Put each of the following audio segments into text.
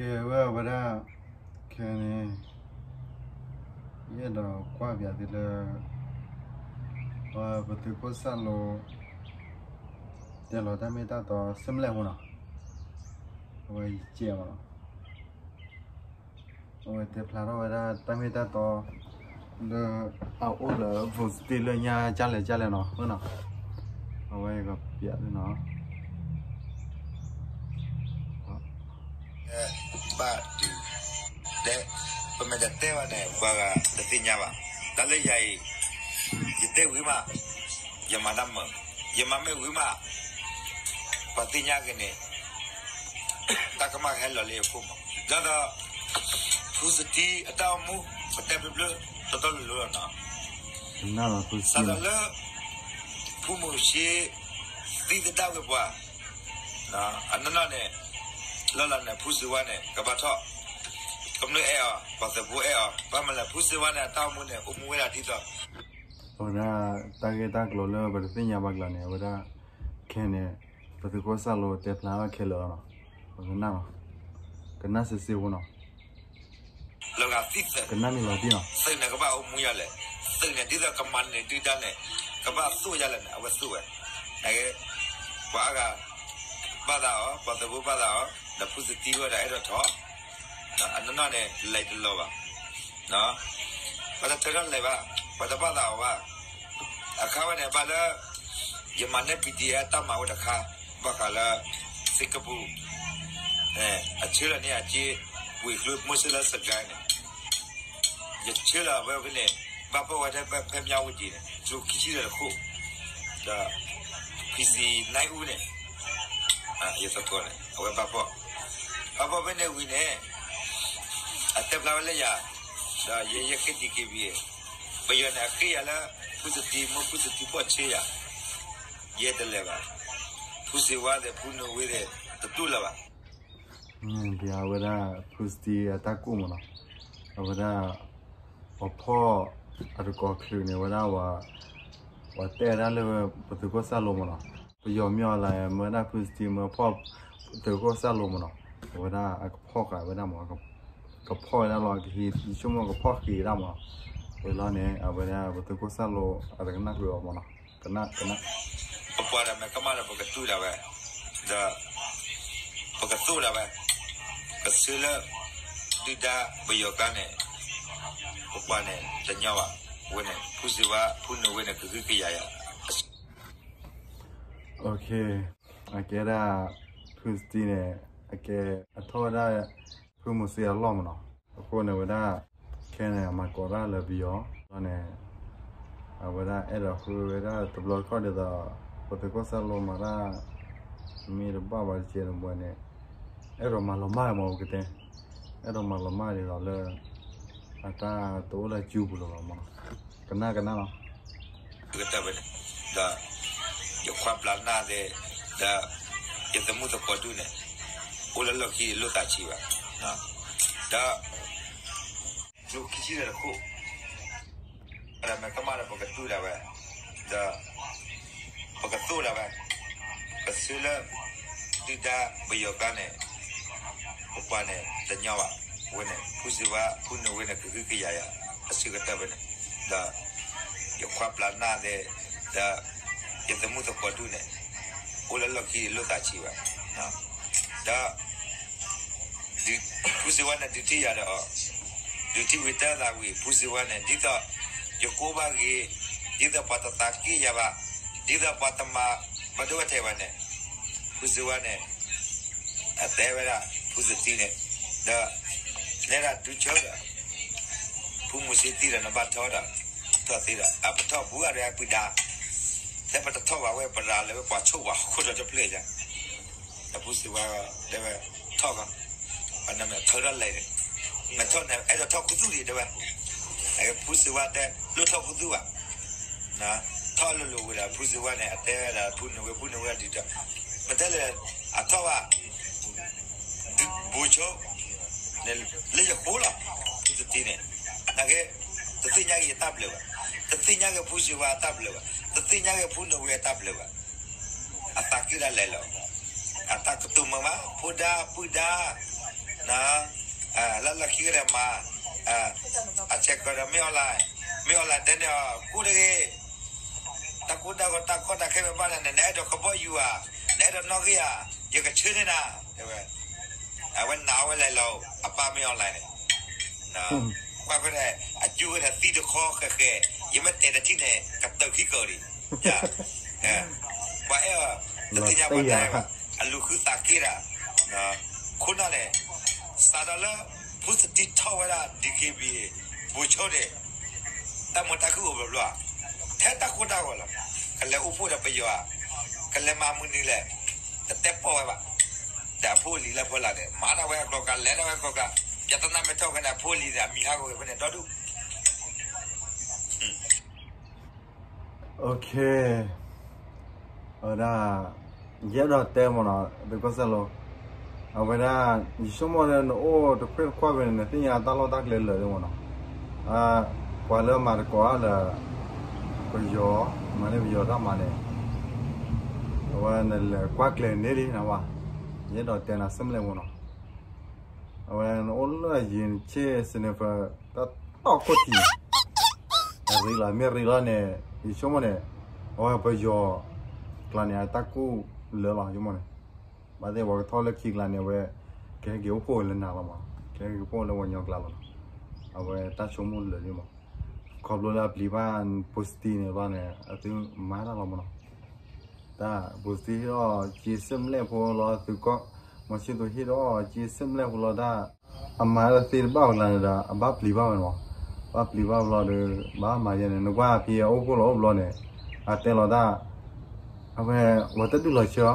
ကဲဝဲအဝဲဒၣ် ခဲန့ၣ် ယအဲၣ်ဒိးကွၢ်ပၠးသုလၢ ပသုးခိၣ်စၢ်လိ တဲလီၤတၢ်မ့ၢ်တၢ်တီ ဆ့ၣ်မလဲၣ်မနီၤ, အဝဲယကဲမနီၤ, အဝဲတဲဖျါထီၣ်ဝဲဒၣ်တၢ်မ့ၢ်တၢ်တီ လၢအအိၣ်လၢ ဖုစတံလၢညါကလဲၣ်ကလဲၣ်နီၤ, နီၤ, အဝဲကပၠးသုနီၤ. ဘၣ်ဒုး ဒဲး ပမ့ၢ်တတဲဘၣ်န့ၣ် ပှၤဂၤတသ့ၣ်ညါဘၣ်. တၢ်လၢယၤအံၤ ယတဲဝံၤမး ယမၤတၢ်မုာ်, ယမၤမ့ၢ်ဝံၤမး ပှၤသ့ၣ်ညါက့ၤန့ၣ် တၢ်ကမၣ်ကဟဲလီၤလၢယခိၣ်မး. ဒီး ဖုစတံအတၢ်အိၣ်မူ ပတဲဖျၢၣ်ဖျၢၣ် တီတီလိၤလိၤလီၤနီၤ. စးထီၣ်လၢ ဖုမူၤၡ့ သံသဒၣ်ဝဲပှၤ အနီၢ်နီၢ်န့ၣ် လၢလီၤန့ၣ် ဖုစ့ဝါန့ၣ် ကဘၣ်ထီၣ်, ကမျၢၢ်အဲၣ်အီၤ ပှၤသုးဖိအဲၣ်အီၤ ဘၣ်မနုၤလဲၣ် ဖုစ့ဝါန့ၣ် အတၢ်အိၣ်မူန့ၣ် အိၣ်မူဝဲဒၣ်ဒ်သိး အဝဲဒၣ်တၢ်ဂ့ၢ်တၢ်ကျိၤလၢပတသ့ၣ်ညါဘၣ်ကျါန့ၣ် အဝဲဒၣ် ခဲန့ၣ် ပသုးခိၣ်စၢ်လိတဲဖျါထီၣ်ခဲလၢာ်လီၤနီၤ, ပကနၣ်လီၤ, ကနၣ်စ့စ့ဖိနီၤ. လၢဂၤသံသုး ကနၣ်မ့ၢ်လီၤတံၢ်နီၤ, သုးန့ၣ်ကဘၣ်အိၣ်မူယၤလဲၣ်, သုးန့ၣ်ဒ်သိးကမၤန့ၢ်ဒုၣ်ဒါန့ၣ် ကဘၣ်သိၣ်ယၤလဲၣ်န့ၣ် အဝဲသိၣ်ဝဲ, ပှၤအါဂၤ ဘၣ်သးအီၤ ပှၤသုးဖိဘၣ်သးအီၤ ဒီးဖုစတံဝဲဒၣ်အဲၣ်ဒိးထီၣ်, အနီၢ်နီၢ်န့ၣ် လဲၤတလီၤဘၣ် ပှၤတထၢထီၣ်လဲၤဘၣ်, ပှၤတဘၣ်သးအီၤဘၣ်. အခါဝဲန့ၣ် ဘၣ်လၢ ယမၤန့ၢ် ပီၣ်တံၣ်အဲၣ် တၢ်မၤဝဲတခါ ဘၣ်ဃးလၢ စ့ၢ်ကပူၤ အဆၢလီၤန့ၢ်အက့ ဝံၤကျိမုၢ်စ့လၢစကဲန့ၣ် ယဆၢလီၤဝဲဖဲန့ၣ် ဘၣ်ဖီၣ်ဝဲဒၣ်ဖဲ ဖဲမၠါဝတံၤန့ၣ် ကျိခံဆံဒီးတခိၣ် ဒီး ဖံစံနၢအူန့ၣ် ယသကိးန့ၣ် အဝဲဘၣ်ဖီၣ်, ဘၣ်ဖီၣ်ဖဲန့ၣ်ဝံၤန့ၣ် အတဲဖျါဝဲလၢယၤ, ဒီးယဲယဃ့တံၤက့ၤဘံၤ, ပယီၤန့ၣ် အဃ့ယၤလၢ ဖုစတံ မ့ၢ်ဖုစတံဖီၣ်ဆၢယၤ, ယဲတလဲၤဘၣ်, ဖုစ့ဝါသ့ၣ် ဖုနုာ်ဝ့သ့ၣ် တတူၢ်လၢၤဘၣ်. အဝဲဒၣ် ဖုစတံအတၢ်ကူၣ်မးနီၤ, အဝဲဒၣ် ပှၤဖီၣ် အတကိးချုးန့ၣ် အဝဲဒၣ် ပှၤတဲဒၣ်လၢ ပသုးခိၣ်စၢ်လိမးနီၤ, ပယီၤမ့ၢ်အီၤလၢ မ့ၢ်ဝဲဒၣ်ဖုစတံ မ့ၢ်ဖီၣ် သုးခိၣ်စၢ်လိမးနီၤ, အဝဲဒၣ်အကဖီၣ်ဃာ်ဝဲဒၣ်မး, ကဖီၣ်ဝဲဒၣ်လီၤ ကဟံးဆိကမိၣ်ကဖီၣ်ဃာ်ဝဲဒၣ်မး, ဝဲလီၤန့ၣ် အဝဲဒၣ်ပသုးခိၣ်စၢ်လိ အတကနၣ်ဃုာ်အီၤမးနီၤ, ကနၣ် ကနၣ် ပပှၤဒီးမ့ၢ်ကမၣ်ဒီးပကတူၢ်ဒၣ်ဝဲ, ဒီး ပကသိၣ်ဒၣ်ဝဲ, ကဆၢလၢ ဒုၣ်ဒါပယီၤကျါန့ၣ် ပပှၤန့ၣ် တညီဘၣ်, ဝဲန့ၣ် ဖုစ့ဝါ ဖုနုာ်ဝ့န့ၣ် ကဟုကယာ်ယၤ အကဲဒၣ် ဖုစတံန့ၣ် အကဲ အထီၣ်ဝဲဒၣ် ဖုမူၤစ့အလီၢ်မးနီၤ, အဃိန့ၣ်ဝဲဒၣ် ခဲန့ၣ် အမၤကိးတၢ်လၢပယီၤ လီၤန့ၣ် အဝဲဒၣ်အဲၣ်ဒိးဃုဝဲဒၣ်တဘျီတခီၣ်ဒ်သိး ပသုးခိၣ်စၢ်လိမၤတၢ် မ့ၢ်တဘၣ်ဘၣ်တကဲန့ၣ်ဝဲန့ၣ် အဲၣ်ဒိးမၤလီၤမၢ်မးပကတဲ, အဲၣ်ဒိးမၤလီၤမၢ်ဒ်သိးလၢ အတၢ်တအိၣ်လၢစုပူၤလၢၤဘၣ်မးနီၤ, ကနၣ် ကနၣ်လီၤ. ကတၢၢ်ဝဲန့ၣ် ဒီး ယခွါပျၢ်နၢ်သ့ၣ် ဒီး ယသမူသကိးဒူၣ်န့ၣ် အိၣ်လၢလီၢ်ခံတလိၣ်သးဆံးဘၣ်, ဒီး ကျိခံဆံဒီးတခိၣ် ဒီးမ့ၢ်ကမၣ်ဒီးပကတူၢ်ဒၣ်ဝဲ, ဒီး ပကသိၣ်ဒၣ်ဝဲ, ပဆၢလၢ ဒုၣ်ဒါပယီၤကျါန့ၣ် ပပှၤန့ၣ်တညီဘၣ်, ဝဲန့ၣ် ဖုစ့ဝါ ဖုနုာ်ဝ့န့ၣ် ကဟုကယာ်ယၤ အဆၢကတၢၢ်ဝဲန့ၣ်, ဒီး ယခွါပျၢ်နၢ်သ့ၣ် ဒီး ယသမူသကိးဒူၣ်န့ၣ် အိၣ်လၢလီၢ်ခံတလိၣ်သးဆံးဘၣ်, ဒီး ဖုစ့ဝါန့ၣ်ဒုးထံၣ်ယၤဒီး ဒုးထံၣ်ဝံၤတဲသးဝံၤ ဖုစ့ဝါန့ၣ် ဒ်သိး ယကိးဘၣ်ဂ့ၤ, ဒ်သိးပှၤတသးက့ၣ်ယၤဘၣ်, ဒ်သိးပှၤတမၤပဒိၣ်ဝဲထဲဘၣ်န့ၣ်, ဖုစ့ဝါန့ၣ် အတဲဝဲဒၣ် ဖုစတံန့ၣ် ဒီး နဲဒၣ်ဒုးဆၢဒီး ဖုမူၤစ့သံဒီး နဘၣ်ထီၣ်ဒီး ထီၣ်သ့ဒီး အပထီၣ်ဘူးဂၤဒီးပှၤဒါ တဲပတထီၣ်ဘၣ်ဝဲ ပရၤလၢဝဲပှၤဆိၣ်ဝါခိၣ်ဒီးတဖျၢၣ်ညါ, ဒီးဖုစ့ဝါတဲဝဲ ထီၣ်ကီး, ပနမ့ၢ်ထီၣ်ဒၣ်လဲာ်န့ၣ်, မ့ၢ်ထီၣ်န့ၣ် အဲၣ်ဒိးထီၣ်ခူသူၣ်ဒံးတဲဝဲ, ဖုစ့ဝါတဲ လိၣ်ထီၣ်ခူသူၣ်ဘၣ်, ထီၣ်လိၤလိၤဝံၤဒီး ဖုစ့ဝါန့ၣ် အတဲဝဲဒၣ် ဖုနုာ်ဝ့ ဖုနုာ်ဝ့ဒုးတၢ်, မ့ၢ်တဲလၢ အထီၣ်ဘၣ် ဘူးဆိ န့ၣ် လၢယဃိလီၤ, ဖုစတံန့ၣ်, နာ်က့ တသ့ၣ်ညါက့ၤယတၢ်ဘျုးဘၣ်, တသ့ၣ်ညါက့ၤဖုစ့ဝါအတၢ်ဘျုးဘၣ်, တသ့ၣ်ညါက့ၤဖုနုာ်ဝ့အတၢ်ဘျုးဘၣ်, အသးက့ၣ်ဒၣ်လဲာ်လီၤ, အတၢ်ကတိၤမုာ်မး ဖိဒါပုၢ်ဒါ, န လၢလီၢ်ခံကဒီးမၤ အဆဲးကီးဒီးမ့ၢ်အီၣ်လဲၣ်, မ့ၢ်အီၣ်လဲၣ်တဲန့ၣ်အီၤ ကူၣ်တဂ့ၤ, တၢ်ကူၣ်တၢ်ဂီၤတၢ်ကီတၢ်ခဲဖဲဘၣ်န့ၣ် နအဲၣ်ဒိးကဘီယူၤဧါ, နအဲၣ်ဒိးနီၣ်ဂံၢ်ဧါ, ယကဆှၢန့ၢ်နၤ, တဲဝဲ, အဝဲနာ်ဝဲလဲၤလီၤ အပၢ်မ့ၢ်အီၣ်လဲၣ်န့ၣ် ကွၢ်ဃီဒီး အကၠူဝဲဒီးသံတခီဃဲးဃဲး, ယမ့ၢ်တဲတထံၣ်န့ၣ် ကတၢၢ်ခံကီၢ်ဒံး, ပှၤအဲၣ်အီၤ တသ့ၣ်ညါပှၤတၢ်အဲၣ်ဘၣ်, အလူၤဃုသးက့ၤတၢ်, ခိၣ်နၢ်န့ၣ် စးထီၣ်လၢ ဖုစတံထီၣ်ဝဲဒၣ် DKBA ဘူးဆိန့ၣ် တၢ်မုာ်တၢ်ခုၣ်အိၣ်ဘျီဘျီ, ထဲတၢ်ကိၢ်တၢ်ဂီၤလီၤ, ကလဲၤအိၣ်ဖှိၣ်ဒီးပယီၤဧါ, ကလဲၤမၤမုၢ်နံၤလဲၣ်, တတဲပီၢ်ဝဲဘၣ်, ဒီးအဖိအလံၤလၢဖီလာ်န့ၣ် မၤဒၣ်ဝဲအကျိၤကျါ လဲၤဒၣ်ဝဲအကျိၤကျါ, ပြဿနာမ့ၢ်ထီၣ်ဝဲန့ၣ် အဖိအလံၤန့ၣ် အမံၤဟးဂီၤဝဲဖဲန့ၣ် ဒီဒူၣ် အဝဲဒၣ် ယအဲၣ်ဒိးတဲမ့ၢ်နီၤ သုးကီၢ်စဲၣ်လိၤ, အဝဲဒၣ် ယဆိကမိၣ်ဒီး နအိၣ်တခွဲၣ်တခွါဖဲန့ၣ် နသ့ၣ်ညါတၢ်လီၢ်တၢ်ကျဲလၢာ်လံမ့ၢ်နီၤ, ပှၤလၢမၤသကိးအါလၢ ပယီၤ, မၤန့ၢ်ပယီၤတၢ်မၤန့ၣ်, အဝဲနလဲၤကွၢ်ကျဲၤန့ၢ်လံနဝဲ, ယအဲၣ်ဒိးတဲနၤဆၢၣ်မဲာ်လဲၣ်မ့ၢ်နီၤ အဝဲနအိၣ်လၢယံၤနဆ့ၣ် sniper တၢ်တီၢ်ခိၣ်ထံးန့ၣ်, အရ့လီၤ မ့ၢ်ရ့လီၤန့ၣ် ယဆိကမိၣ်န့ၣ်, အဝဲပယီၤကျါန့ၣ် အတၢ်ကူၣ်လၢာ်လီၤ ယဆိကမိၣ်န့ၣ်, ဘၣ်သ့ၣ်ပှၤကထီၣ်လၢခံကျါန့ၣ် အဝဲ ကဟဲက့ၤအိၣ်ဖှိၣ်လၢနၤလီၤမး, ကဟဲက့ၤအိၣ်ဖှိၣ်လၢပှၤကညီကျါလီၤ, အဝဲတၢ်ဆိကမိၣ်လၢာ်လံမး, ခီဖျိလၢအပျံၤဘၣ် posting န့ၣ်ဘျီန့ၣ် အသုမၤတၢ်လီၤမးနီၤ တၢ် posting ဟ့ၣ်အီၤက့ၤဆၢၣ်မဲာ်ဖိလီၤ သုးကီၢ်, မီၤဆံသူးဟ့ၣ်အီၤက့ၤဆၢၣ်မဲာ်ဖိလီၤတၢ်, အမၤတသ့တဘၣ်ဝဲကျါန့ၣ်ဒီး အဘၣ်ပျံၤဘၣ်ဝဲမး, ဘၣ်ပျံၤဘၣ်ဘျီဒီး ဘၣ်မၤယဲန့ၣ် နကွၢ်ဖဲအအိၣ်ဖှိၣ်လီၤအိၣ်ဘျီန့ၣ်, အတဲလီၤတၢ်, အဝဲ ပှၤတဒုးလီၤဆၢအီၤ,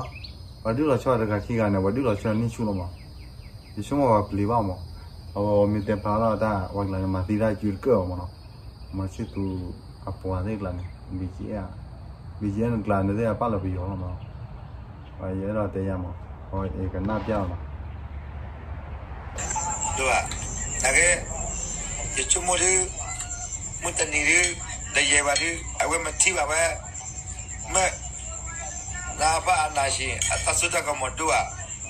ပှၤဒုးလီၤဆၢအီၤတဂၤခံဂၤန့ၣ် ပှၤဒုးလီၤဆၢန့ၢ်ဆူၣ်လီၤမး, ယဆိကမိၣ်ပှၤပျံၤဘၣ်မး, အဝဲမ့ၢ်တဲဖျါလီၤတၢ် ပှၤကျါန့ၣ် မၤသံတၢ်စုတကၢၢ်အီၤမးနီၤ မီၤဆံသူးအပှၤသ့ၣ်ကျါန့ၣ် BGF, BGF န့ၣ်ကျါန့ၣ်သ့ၣ် အပာ်လီၤပယီၤလီၤမး, ယအဲၣ်ဒိးတဲယၤမး, ယကနၣ်ပျၢ်လီၤမး, ဒ်, နကဲ, ယဆိကမိၣ်ဒုး, မုၢ်တနံၤဒုး, တယံာ်ဘၣ်ဒုး အဝဲမ့ၢ်ထံၣ်ဘၣ်ဝဲ, မ့ၢ် နအဖၢအနၢ်ဆံး အတၢ်စိတၢ်ကမီၤဒိၣ်ဧါ,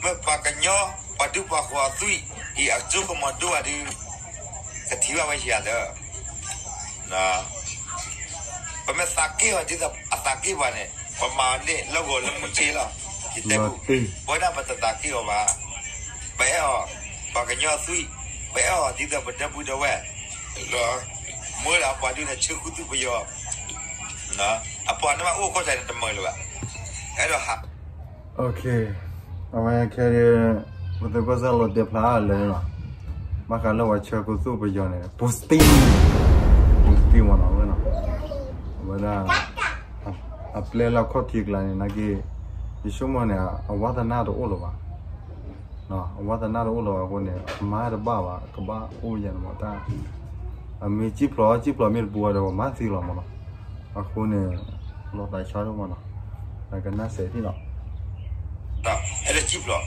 မ့ၢ်ပှၤကညီ ပှၤဒူပှၤဃိၤအသွံၣ်အံၤ အစိကမီၤဒိၣ်ဧါဒုး, ကထံၣ်ဘၣ်ဝဲယၤလၢ ပမ့ၢ်သးက့ၢ်အီၤဒ်သိးအသးက့ၢ်ပှၤန့ၣ် ပမၤအီၤန့ၢ်လၢဂီၤလၢမုၢ်ဆ့လီၤ. ယတဲပူ, ပဝဲဒၣ်ပတသးက့ၢ်အီၤဘၣ်. ပအဲၣ်အီၤ ပှၤကညီအသွံၣ်, ပအဲၣ်အီၤဒ်သိးပဒီပုၢ်ဒီဝဲၢ်, မ့ၢ်ဒီးအပှၤဒုးန့ၣ် ဆၢဃုသူၣ်ပယီၤ, အပှၤန့ၣ်ဘၣ်အိၣ်ခိၣ်သးန့ၣ်တမုာ်လၢၤဘၣ်. အဲၣ်ဒိးဟး အဝဲခဲအံၤ ပသုးကီၢ်စဲၣ်လိၤတဲဖျါလၢာ်လီၤ. ဘၣ်ဃးလၢပှၤဆၢကိးသူၣ်ပယီၤန့ၣ် posting, posting မ့ၢ်နီၤ, အဝဲဒၣ် အပျဲၢ်လၢအခီၣ်ထံးကျါန့ၣ် နာ်က့ ယဆိကမိၣ်န့ၣ် အဝါသနာတအိၣ်လၢၤဘၣ်. အဝါသနာတအိၣ်လၢၤဘၣ်အဃိန့ၣ် အမၤတဘၣ်ဘၣ် ကဘၣ်အိၣ်ယဲၢ်န့ၣ်မ့ၢ်တၢ်, အမ့ၢ်စံၣ်ဖျိး စံၣ်ဖျိးမ့ၢ်တပူၤဘၣ်ဒီး ပမၤသံလီၤမ့ၢ်နီၤ. အဃိန့ၣ် လီၤသးဆါဒိၣ်မးနီၤ, ကနၣ်စဲးထံၣ်လီၤ. အဲၣ်ဒိးစံၣ်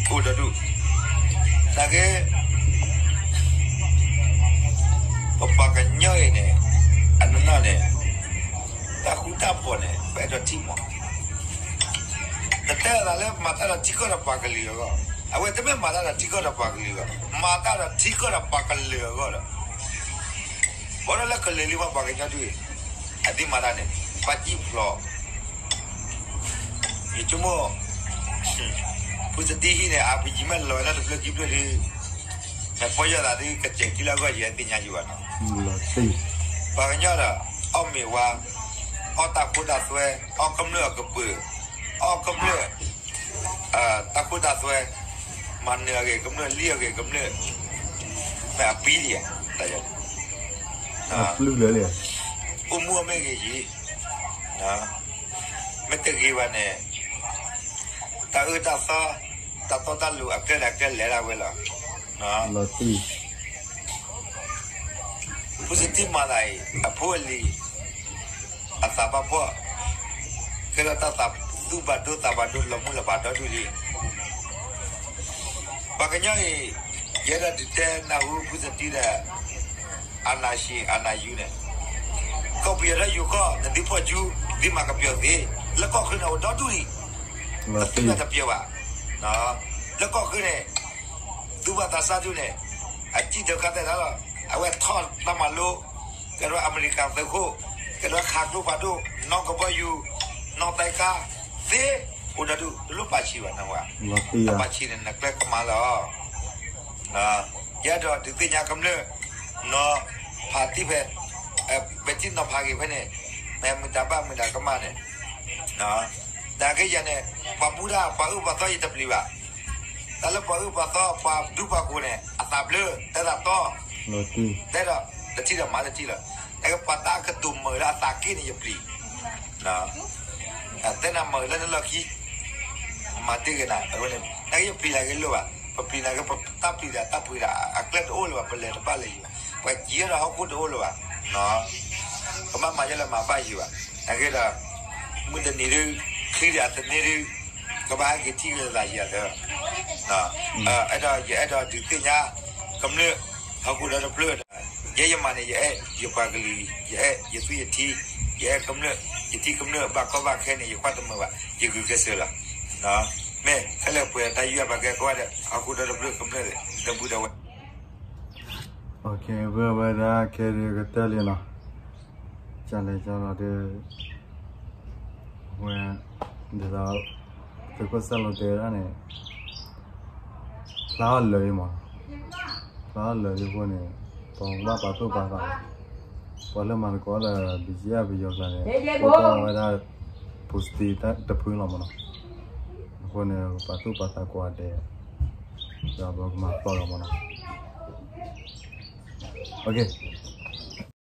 ဖျိး, အိၣ်ဒီဒူၣ်, နာ်က့ ပပှၤကညီအံၤန့ၣ် အနီၢ်နီၢ်န့ၣ် တၢ်ဃူတၢ်ဖိးန့ၣ် ပအဲၣ်ဒိးထံၣ်မး. တတဲအသးလၢမၤတၢ်ဒီးထံကီၢ်ဒီးပှၤကလုာ်အဂီၢ်, အဝဲတမ့ၢ်မၤတၢ်ဒီးထံကီၢ်ဒီးပှၤကလုာ်အဂီၢ်, မၤတၢ်ဒီးထံကီၢ်ဒီးပှၤကလုာ်အဂီၢ်ဒီး ဘၣ်ဒီးလၢကလုာ်လံမး ပှၤကညီဒုး, အဒ်မၤတၢ်န့ၣ် ပှၤစံၣ်ဖျိး, ယဆိကမိၣ် ဖုစတံဟံၣ်န့ၣ် အပယံၤမ့ၢ်လီၤဝဲဒၣ်တဖျၢၣ်ခံဖျၢၣ်ဒီး နပီၢ်ယၢ်သးဒုး ကစဲးခံလၢအဂီၢ် ယဲသ့ၣ်ညါယံၤဘၣ်နီၤ. ပှၤကညီဒီး အီၣ်မ့ၤဝါ, အီၣ်တၢ်ဖိတၢ်သွဲ, အီၣ်ကမျၢၢ်အကပၢၤ, အီၣ်ကမျၢၢ် တၢ်ခိတၢ်သွဲ, မၤနၢၤအဂ့ၢ်ကမျၢၢ် လံၣ်အဂ့ၢ်ကမျၢၢ်, မ့ၢ်အပံၤလံဧါ, အိၣ်မူအမ့ၢ်ဂ့ၤယံၤ, မ့ၢ်တဂ့ၤဘၣ်န့ၣ်, တၢ်အၢတၢ်သီ, တၢ်တီတၢ်လိၤအကဲဒၣ်ကဲလဲၤဒၣ်ဝဲလီၤ. ဖုစတံမၤသးအံၤ အဖိအလံၤ အသးဘၣ်ဖှီၣ်, ကဲထီၣ်တၢ်သူၣ်ဘၣ်ဒိသးဘၣ်ဒိ လီၤမုၢ်လီၤဘၣ်ဒီဒူၣ်လံ. ပှၤကညီအံၤ ယဲဒၣ်ဒုးတဲနၢ်ဟူဖုစတံဒီး အနၢ်ၡံးအနၢ်ယူၤန့ၣ်, ကီၢ်ပယီၤလၢယိၤကီၢ် နသုဖီၣ်ကူ သုမၤကပျီၤသ့, လၢကီၢ်ချၢန့ၣ် အိၣ်ဒီဒူၣ်လံ, တသုမၤတပျီၤဘၣ်. လၢကီၢ်ချၢန့ၣ် သူၣ်ဘၣ်သးစၢ်ဒုန့ၣ် အစံၣ်ဒၢးခါသဲးတၢ်လီၤ. အဝဲထီၣ်တၢ်မၤလိ ကဲထီၣ်အမဲရကၤသုးခိၣ်, ကဲထီၣ်ခးကျိဖးဒိၣ်, နီၢ်ကဘီယူၤ, နီၢ်သဲကါ, သ့အိၣ်ဒီးဒု တလိၣ်ပာ်ဆံးဘၣ်နဝဲ, ပာ်ဆံးန့ၣ် နကျဲကမၤလီၤ. ယအဲၣ်ဒိးဒုးသ့ၣ်ညါကမျၢၢ်, နီၢ်ဖးသံၣ်ဖဲ ဘဲတံၢ်နီၤဖးဂ့ၤဖဲန့ၣ်, မ့ၢ်မုၢ်တၢ်ဘၣ်မုၢ်တၢ်ကမၣ်န့ၣ်, နာ်က့ယၤန့ၣ် ပှၤမူဒါ ပှၤအၢပှၤသီယတပျံၤဘၣ်. တၢ်လၢပှၤအၢပှၤသီ ပှၤဒူပှၤကိၢ်န့ၣ် အသးဘျၢ တဲသးတီ, တဲဒီး တထံၣ်ဒီးမၤတထံၣ်လီၤ. နကပှၤတၢ်ကတိၤမုာ်လၢအသးက့ၣ်န့ၣ်ယပျံၤ တဲနၤမုာ်လၢနလီၢ်ခံ မၤတ့ၢ်ဂ့ၤနၤ, နာ်က့ယပျံၤနၤက့ၤလိၣ်ဘၣ်, ပပျံၤနၤက့ၤ ပတၢ်ပျံၤတၢ်ပှ့ၤဒီး အကျဲတအိၣ်လၢၤဘၣ်, ပလဲၤတဘၣ်လၢၤဘၣ်, ပှၤကံၤဒီးဟီၣ်ခိၣ်တအိၣ်လၢၤဘၣ်. ကဘၣ်မၤယဲလၢမၤဘၣ်ယံၤဘၣ်, နာ်က့ဒီး မုၢ်တနံၤဒု ချံဒီးအသန့ၤဒု ကဘၣ်ဟဲက့ၤထံၣ်က့ၤသးယံၤအသၢ အဲၣ်ဒိး ယအဲၣ်ဒိးဒုးသ့ၣ်ညါ ကမျၢၢ် ဟီၣ်ခိၣ်ဒီတဖျၢၣ်ဒီး ယဲယမၤန့ၣ် ယအဲၣ်ယပှၤကလုာ်, ယအဲၣ်ယသွံၣ်ယထံ, ယအဲၣ်ကမျၢၢ်, ယထံၣ်ကမျၢၢ်ဘၣ်ကီဘၣ်ခဲန့ၣ် ယကွၢ်တမုာ်ဘၣ်, ယဂုာ်ကျဲးစၢးလီၤ. မ့ၢ်ခဲလၢာ်ပှဲၤတၢ်ယူၢ်အပာ်ကဲကိးဂၤဒဲး ဟီၣ်ခိၣ်ဒီတဖျၢၣ်ကမျၢၢ်ဒီပုၢ်ဒီဝဲၢ် ဝဲဒၣ်ခဲဒုးကတၢၢ်လံနီၤ, ကလဲၤကလီၤဒီး ဝဲ ဒ်သိး သုးခိၣ်စၢ်လိၤတဲဝဲဒၣ်န့ၣ် ဖျါအီၣ်လၢာ်အံၤမး, ဖျါအီၣ်လၢာ်အံၤအဃိန့ၣ် ပကဘၣ်ပာ်သူၣ်ပာ်သး, ပှၤလၢမၤသကိးလၢ ဘံၣ်ကၠံၣ်အၣ်ပယီၤကျါန့ၣ် အိၣ်ထီၣ်ဝဲဒၣ် posting တဖုလီၤမးနီၤ, အဃိန့ၣ် ပာ်သူၣ်ပာ်သးကိးဂၤဒဲး ဒီးပကမၤသီလီၤမးနီၤ.